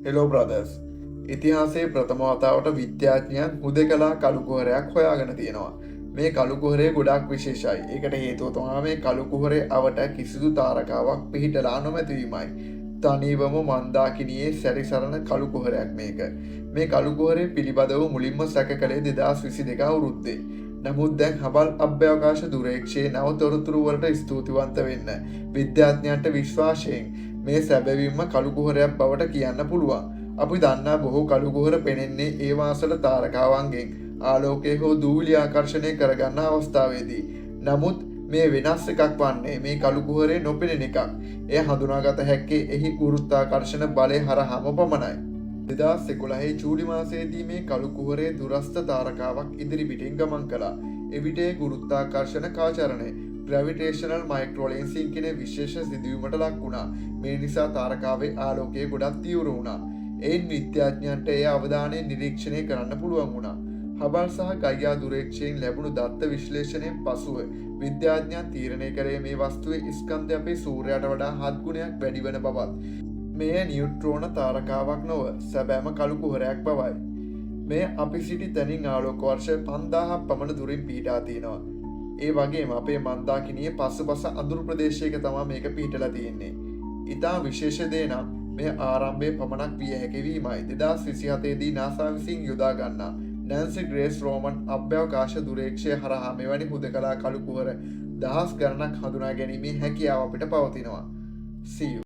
Hello brothers, ඉතිහාසයේ ප්‍රථම වතාවට විද්‍යාඥයන් හුදෙකලා කළු කුහරයක් හොයාගෙන තියෙනවා. මේ කළු කුහරය ගොඩාක් විශේෂයි. ඒකට හේතුව තමයි මේ කළු කුහරේ අවට කිසිදු තාරකාවක් පිහිටලා නොමැතිවීමයි. තනිවම මන්දාකිනියේ සැරිසරන කළු කුහරයක් මේක. මේ කළු කුහරය පිළිබඳව මුලින්ම සැක කළේ 2022 අවුරුද්දේ. නමුත් දැන් හබල් අභ්‍යවකාශ දුරේක්ෂයේ නව තොරතුරු වලට ස්තුතිවන්ත වෙන්න විද්‍යාඥයන්ට විශ්වාසයෙන් මේ සැබවින්ම කළු කුහරයක් බවට කියන්න පුළුවන්. අපි දන්නා බොහෝ කළු කුහර පෙනෙන්නේ ඒවා අසල තාරකාවන්ගෙන් ආලෝකය හෝ දූවිලි ආකර්ෂණය කරගන්න අවස්ථාවේදී. නමුත් මේ වෙනස් එකක් වන්නේ මේ කළු කුහරේ නොපෙනෙන එකක්. එය හඳුනාගත හැක්කේ එහි ගුරුත්වාකර්ෂණ බලය හරහාම පමණයි. 2011 ජූලි මාසයේදී මේ කළු කුහරයේ දුරස්ථ තාරකාවක් ඉදිරිපිටින් ගමන් කළා. එවිට ඒ ගුරුත්වාකර්ෂණ කාචරණය, ග්‍රැවිටේෂනල් මයික්‍රෝලෙන්සිං කියන විශේෂ සිදුවීමට ලක් වුණා. මේ නිසා තාරකාවේ ආලෝකය ගොඩක් තීව්‍ර වුණා. එයින් විද්‍යාඥයන්ට එය අවධානයෙන් නිරීක්ෂණය කරන්න පුළුවන් වුණා. හබල් සහ ගයියා දුරේක්ෂයෙන් ලැබුණු දත්ත විශ්ලේෂණයෙන් පසුව විද්‍යාඥයන් තීරණය කරේ මේ වස්තුවේ ස්කන්ධය අපේ සූර්යයාට වඩා හත් ගුණයක් වැඩි වන බවත්, මෙය නියුට්‍රෝන තාරකාවක් නොව සැබෑම කළු කුහරයක් බවයි. මෙය අපි සිටි තැනින් ආලෝක වර්ෂ 5000ක් පමණ දුරින් පිහිටා තියෙනවා. ඒ වගේම අපේ මන්දාකිනියේ පසුපස අඳුරු ප්‍රදේශයක තමා මේක පිහිටලා තියෙන්නේ. ඉතා විශේෂ දේ නම් මෙය ආරම්භය පමණක් විය හැකි වීමයි. 2027 දී නාසා විසින් යොදා ගන්නා නැන්සි ග්‍රේස් රෝමන් අභ්‍යවකාශ දුරේක්ෂය හරහා මෙවැනි හුදකලා කළු කුහර දහස් ගණනක් හඳුනා ගැනීමේ හැකියාව අපිට පවතිනවා. See you.